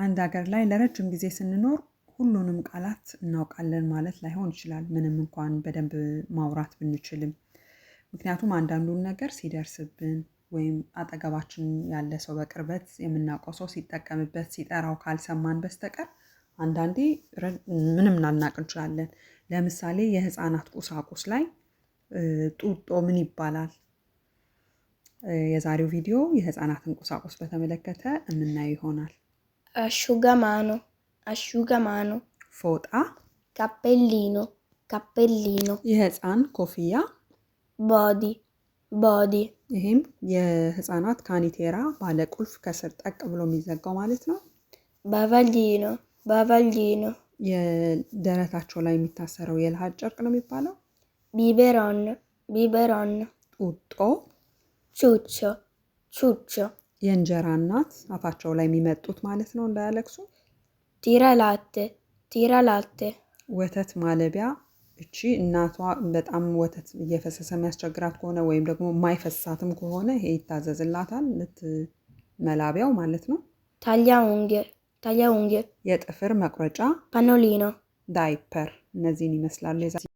አንድ ሀገር ላይ ለረጅም ጊዜ ስንኖር ሁሉንም ቃላት እናውቃለን ማለት ላይሆን ይችላል፣ ምንም እንኳን በደንብ ማውራት ብንችልም። ምክንያቱም አንዳንዱን ነገር ሲደርስብን ወይም አጠገባችን ያለ ሰው፣ በቅርበት የምናውቀው ሰው ሲጠቀምበት፣ ሲጠራው ካልሰማን በስተቀር አንዳንዴ ምንም ላናውቅ እንችላለን። ለምሳሌ የህፃናት ቁሳቁስ ላይ ጡጦ ምን ይባላል? የዛሬው ቪዲዮ የህፃናትን ቁሳቁስ በተመለከተ የምናየው ይሆናል። Asciugamano, asciugamano. ፎጣ፣ cappellino, cappellino. የህፃን ኮፍያ፣ body, body. ይሄም የህፃናት ካኒቴራ ባለቁልፍ ከስር ጠቅ ብሎ የሚዘጋው ማለት ነው። Bavaglino, bavaglino. የደረታቸው ላይ የሚታሰረው የልሃት ጨርቅ ነው የሚባለው። Biberon, biberon. ጡጦ፣ ciuccio, ciuccio. የእንጀራ እናት፣ አፋቸው ላይ የሚመጡት ማለት ነው እንዳያለቅሱ። Tiralatte, tiralatte. ወተት ማለቢያ፣ እቺ እናቷ በጣም ወተት እየፈሰሰ የሚያስቸግራት ከሆነ ወይም ደግሞ የማይፈሳትም ከሆነ ይሄ ይታዘዝላታል። መላቢያው ማለት ነው። Tagliaunghie, tagliaunghie. የጥፍር መቁረጫ፣ pannolino. ዳይፐር፣ እነዚህን ይመስላሉ።